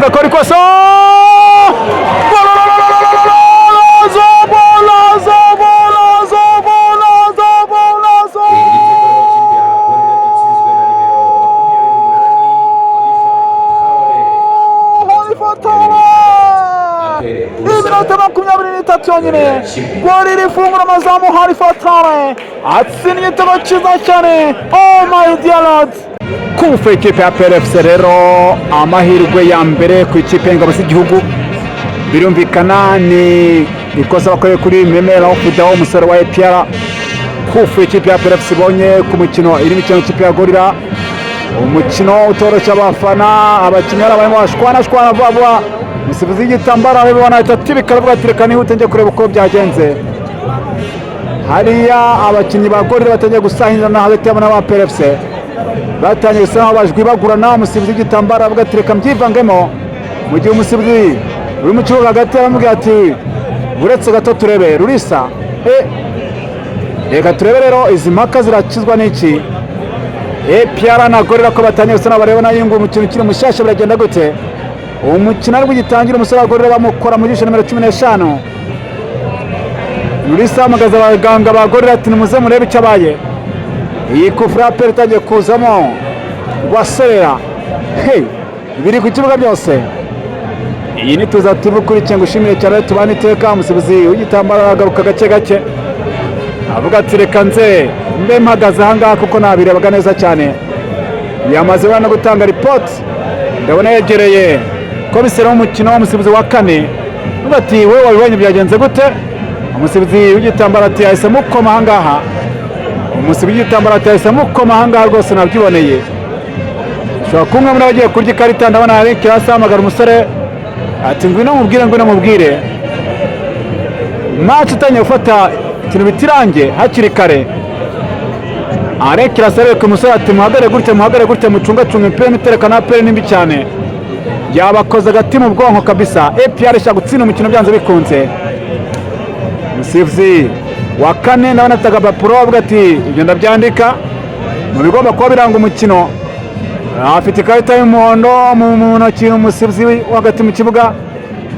Cenga kora ikosa. Golazo, golazo, golazo, golazo, golazo! Igitego cy'ikipe ya Gorilla gitsinzwe na nimero 28, Khalifa Traore. Khalifa Traore! Iminota 23 yonyine, Gorilla ifungura amazamu. Khalifa Traore atsinda igitego cyiza cyane. Oh my dear Lord! Kufa ikipe ya APR FC rero, amahirwe ya mbere ku ikipe y'ingabo z'igihugu. Birumvikana ni ikosa bakoreye kuri Memera Ofudaho, umusore wa APR. Kufu ikipe ya APR FC ibonye ku mukino irimo ikino ikipe ya Gorilla, umukino utoroshye. Abafana, abakinnyi bari barimo bashwana shwana vuba vuba. Umusifuzi w'igitambaro arabibona, ahita atibika, aravuga ati: "Reka nihute njye kureba uko byagenze hariya." Abakinnyi ba Gorilla batangiye gusahirana hagati yabo n'aba APR FC, batangiye gusa nkaho bajwibagurana. Umusifuzi w'igitambaro aravuga ati: "Reka mbyivangemo." Mu gihe umusifuzi uri mu kibuga hagati aramubwira ati: "Uretse gato turebe rurisa." Reka turebe rero izi mpaka zirakizwa n'iki? APR na Gorilla ko batangiye gusa n'abareba nayo ngo umukino ukiri mushyashya, biragenda gute? Umukino aribwo ugitangira, umusore wa Gorilla bamukora mu jisho, nimero 15 Rurisa. Ahamagaza abaganga ba Gorilla ati: "Nimuze murebe icyo abaye." Iyi kufura APR itangiye kuzamo rwaserera. Hey, biri ku kibuga byose. Iyi ni Tuza TV, ukurikiye ngo ushimire cyane, tubane iteka. Umusifuzi w'igitambaro aragaruka gake gake, avuga ati: "Reka nze mbe mpagaze ahangaha kuko nabirebaga neza cyane." Yamaze no gutanga ripoti, ndabona yegereye komiseri w'umukino, w'umusifuzi wa kane, avuga ati: "Wowe wabibonye, byagenze gute?" Umusifuzi w'igitambaro ati: "Yahise mukoma ahangaha." Umusifuzi w'igitambaro ati: "Yahise mukoma ahangaha rwose, nabyiboneye." Ushobora kuba umwe muri abagiye kurya ikarita. Ndabona hari kirasi ahamagara umusore ati: "Ngwino mubwire, ngwino mubwire." Match itangiye gufata ikintu bita irange hakiri kare. Arekera areka umusore ati: "Muhagare gutya, muhagare gutya, mucungacunga imipira n'iterekana." APR ni mbi cyane, yabakoze agati mu bwonko kabisa. APR ishaka gutsinda umukino byanze bikunze. Umusifuzi wa kane ndabona afite agapapuro, avuga ati: "Ibyo ndabyandika mu bigomba kuba biranga umukino." Afite ikarita y'umuhondo mu ntoki. Umusifuzi wo hagati mu kibuga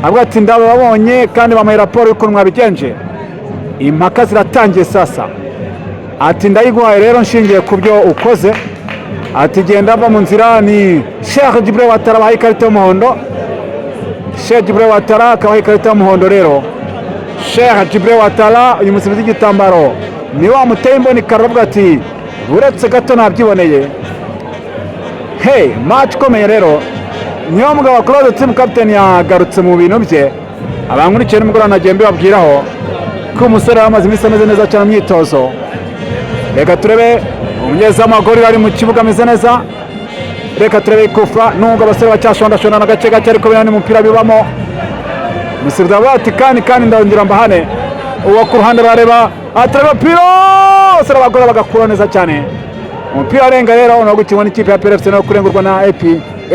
avuga ati: "Ndababonye kandi bamuhaye raporo y'ukuntu mwabigenje." Impaka ziratangiye sasa. Ati: "Ndayiguhaye rero nshingiye ku byo ukoze." Ati: "Genda, ava mu nzira." Ni Cheikh Djibril Ouattara bahaye ikarita y'umuhondo. Cheikh Djibril Ouattara akabaha ikarita y'umuhondo rero. Cheikh Djibril Ouattara, uyu musifuzi w'igitambaro ni wa muteye imboni karavuga ati: "Uretse gato, nabyiboneye." Hey, match ikomeye rero. Niyo mugabo Claude, team captain, yagarutse mu bintu bye. Abankurikiye nimugoroba nagiye mbibabwiraho ko umusore yari amaze iminsi ameze neza cyane mu myitozo. Reka turebe, umunyezamu wa Gorilla ari mu kibuga ameze neza. Reka turebe ikufa, nubwo abasore bacyashondashondana gake gake, ariko biriya ni umupira, bibamo. Umusifuzi avuga ati: "Kandi kandi ndongera mbahane." Uwo ku ruhande barareba, atureba umupira, abasore ba Gorilla bagakura neza cyane. Umupira arenga rero no gukinwa n'ikipe ya APR FC no kurengurwa na AP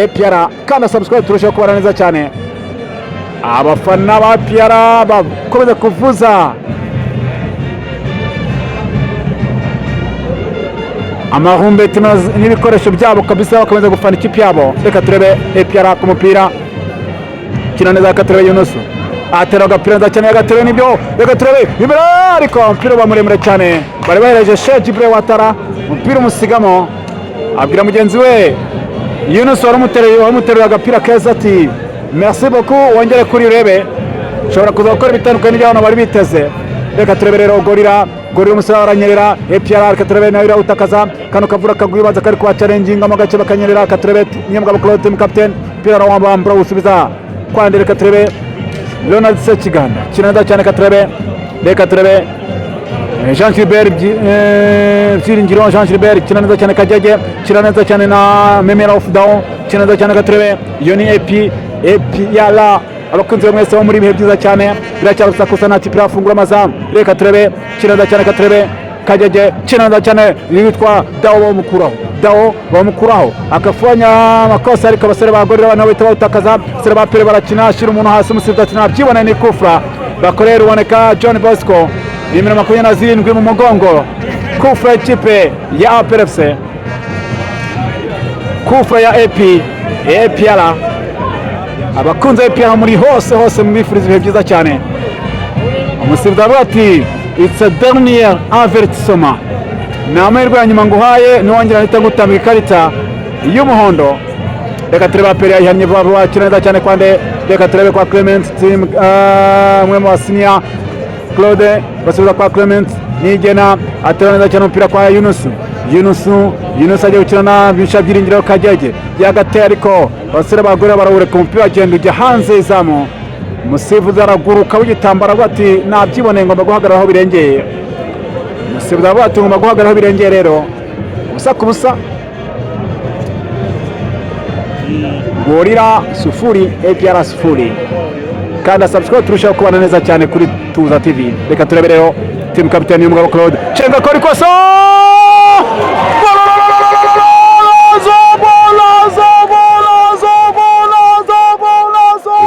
APR. Kandi subscribe turusheho kubara neza cyane. Abafana ba APR bakomeza kuvuza amarumbeti n'ibikoresho byabo kabisa, bakomeza gufana ikipe yabo. Reka turebe APR ku mupira, kina neza. Reka turebe Yunusu atera agapira neza cyane agatewe nibyo. Reka turebe imbere, ariko umupira uba muremure cyane. Bari bahereje Cheikh Djibril Ouattara, umupira umusigamo, abwira mugenzi we Yunusu wari umuteruye agapira keza ati: "Merci beaucoup, wongere kuri urebe ushobora kuza gukora ibitandukanye n'ibyo abantu bari biteze." Reka turebe rero Gorilla. Gorilla, umusore aranyerera. APR, reka turebe, nayo irawutakaza. Kano kavura kaguye baza kari kubacarengingamo gake, bakanyerera. Reka turebe Niyomugabo Claude, team captain, umupira arawambura, awusubiza kwande. Reka turebe Leonard Sekiganda, kina neza cyane. Reka turebe, reka turebe Jean Gilbert Byiringiro Jean Gilbert, kina neza cyane. Kagege kina neza cyane na Memera of Down, kina neza cyane. Reka turebe, iyo ni AP APR. Abakunzi be mwese bo muri ibihe byiza cyane, biracyari gusa nta kipe irafungura amazamu. Reka turebe, kina neza cyane. Reka turebe Kagege, kina neza cyane. Yitwa Dao, bamukuraho, Dao bamukuraho, akafanya amakosa, ariko abasore ba Gorilla nabo bahita bawutakaza. Abasore ba APR barakina, ashyira umuntu hasi, umusifuzi ati: "Nabyibone, ni kufra." Bakorera Ruboneka John Bosco, nimero 27 mu mugongo. Kufra ikipe ya APR FC, kufra ya AP APR. Abakunzi ba APR muri hose hose, mubifuriza ibihe byiza cyane. Umusifuzi aravuga ati: "It's a dernier avertissement", ni amahirwe ya nyuma nguhaye, niwongera ahita ngutanga ikarita y'umuhondo. Reka turebe, APR yayihannye vuba vuba, akina neza cyane kwa nde? Reka turebe kwa Clement Team, umwe mu basiniya Claude, basubiza kwa Clement Nigena, atera neza cyane umupira kwa Yunusu. Yunusu, Yunusu agiye gukina na Bisha Byiringiro Kagege, yagateye ariko abasore bagore barawureka, umupira agenda ujya hanze y'izamu. Umusifuzi araguruka w'igitambaro avuga ati: "Nabyiboneye, ngomba guhagarara aho birengeye." Umusifuzi aravuga ati: "Ngomba guhagarara aho birengeye." Rero 0-0, Gorilla 0, APR 0. Kandi subscribe turushaho kubana neza cyane kuri Tuza TV. Reka turebe rero team captain y'umugabo Claude Cenga kora ikosa. Golazo, golazo, golazo, golazo, golazo!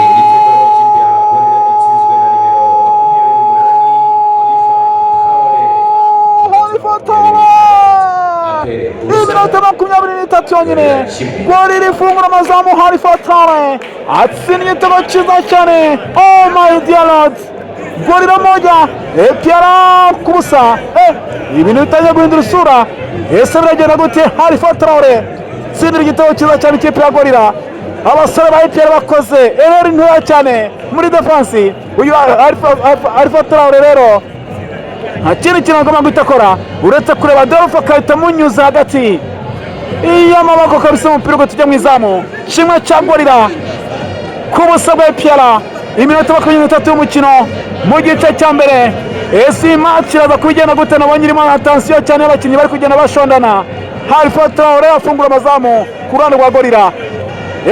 Igitego cy'ikipe ya Gorilla gitsinzwe na nimero 28, Khalifa Traore. Iminota 23 yonyine, Gorilla ifungura amazamu. Khalifa Traore atsinda igitego cyiza cyane. Oh my dear Lord! Gorilla 1, APR 0. Ibintu bitangiye guhindura isura. Ese biragenda gute? Khalifa Traore tsindira igitego cyiza cyane ikipe ya Gorilla. Abasore ba APR bakoze erreur ntoya cyane muri défense. Uyu Khalifa Traore rero nta kindi kintu agomba guhita akora uretse kureba Adolphe akahita amunyuza hagati iyo amaboko kabisa, umupira ugahita ujya mu izamu. 1 cya Gorilla ku busa bwa APR. Iminota 23 y'umukino mu gice cya mbere. Ese iyi match iraza kuba igenda gute? Nabonye irimo attention cyane, y'abakinnyi bari kugenda bashondana. Khalifa Traore afungura amazamu ku ruhande rwa Gorilla.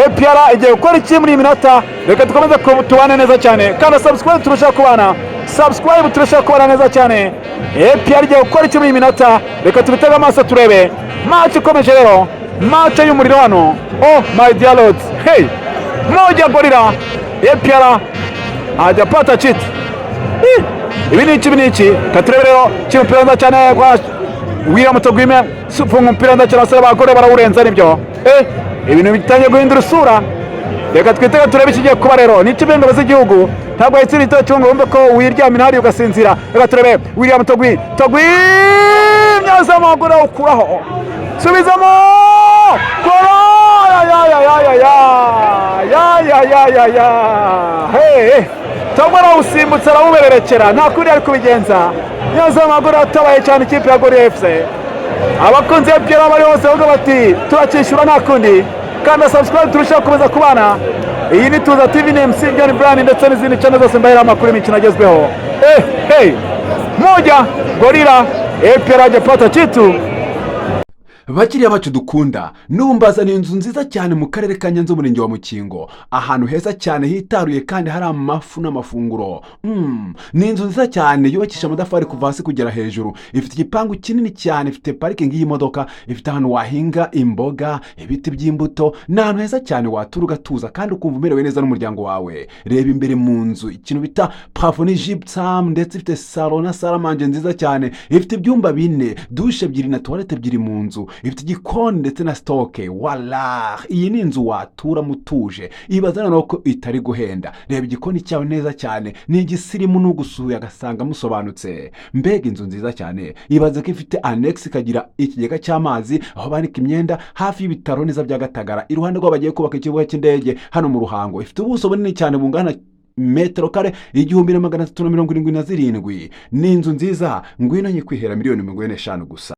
APR igiye gukora iki muri iyi minota? Reka dukomeze tubane neza cyane kandi subscribe turushaho kubana, subscribe turushaho kubana neza cyane. APR igiye gukora iki muri iyi minota? Reka tubitege amaso turebe. Match ikomeje rero, match y'umuriro hano. Oh my dear Lord! Hey! 1 Gorilla, APR hajapata kitu. Eh, ibi ni iki? Ibi ni iki? Katurebe rero, kino umupira neza cyane kwa William Togwime, funga umupira neza cyane, abasore bagore barawurenza nibyo. Ibintu bitangiye guhindura isura. Reka twitege turebe ikigiye kuba rero. Ni ikipe y'ingabo z'igihugu, ntabwo wayitsinda igitego kimwe ngo wumve ko wiryamira hariya ugasinzira. Reka turebe William Togwi, Togwi myazamo, agore ukuraho, subizamo, golo! Ya ya ya ya ya ya ya ya ya ya! Hey! Togwi arawusimbutse arawubererekera, nta kundi ari kubigenza. Nyazamu agore atabaye cyane ikipe ya Gorilla FC. Abakunzi ba APR bari hose bavuga bati: "Turakishyura, nta kundi." Kandi subscribe turushaho gukomeza kubana. Iyi ni Tuza TV, ni MC John Brian ndetse n'izindi channel zose mbahera amakuru y'imikino agezweho. Hey, 1 Gorilla, APR hajapata kitu. Bakiriya bacu dukunda, n'ubu mbazaniye inzu nziza cyane mu karere ka Nyanza, umurenge wa Mukingo, ahantu heza cyane hitaruye kandi hari amafu n'amafunguro. Ni inzu nziza cyane yubakishije amatafari kuva hasi kugera hejuru, ifite igipangu kinini cyane, ifite parikingi y'imodoka, ifite ahantu wahinga imboga, ibiti by'imbuto. Ni ahantu heza cyane watura ugatuza kandi ukumva umerewe neza n'umuryango wawe. Reba imbere mu nzu, ikintu bita plafond gypsum, ndetse ifite salon na salle à manger nziza cyane. Ifite ibyumba bine, douche ebyiri na toilette ebyiri mu nzu, ifite igikoni ndetse na stock. Wala, iyi ni inzu waturamo utuje. Ibaza noneho ko itari guhenda. Reba igikoni cyawe neza cyane, ni igisirimu, n'ugusuye agasanga musobanutse. Mbega inzu nziza cyane! Ibaze ko ifite annexe, ikagira ikigega cy'amazi, aho banika imyenda, hafi y'ibitaro neza bya Gatagara, iruhande rw'aho bagiye kubaka ikibuga cy'indege hano mu Ruhango. Ifite ubuso bunini cyane bungana metero kare 1377. Ni inzu nziza, ngwino nyikwihera miliyoni 45 gusa.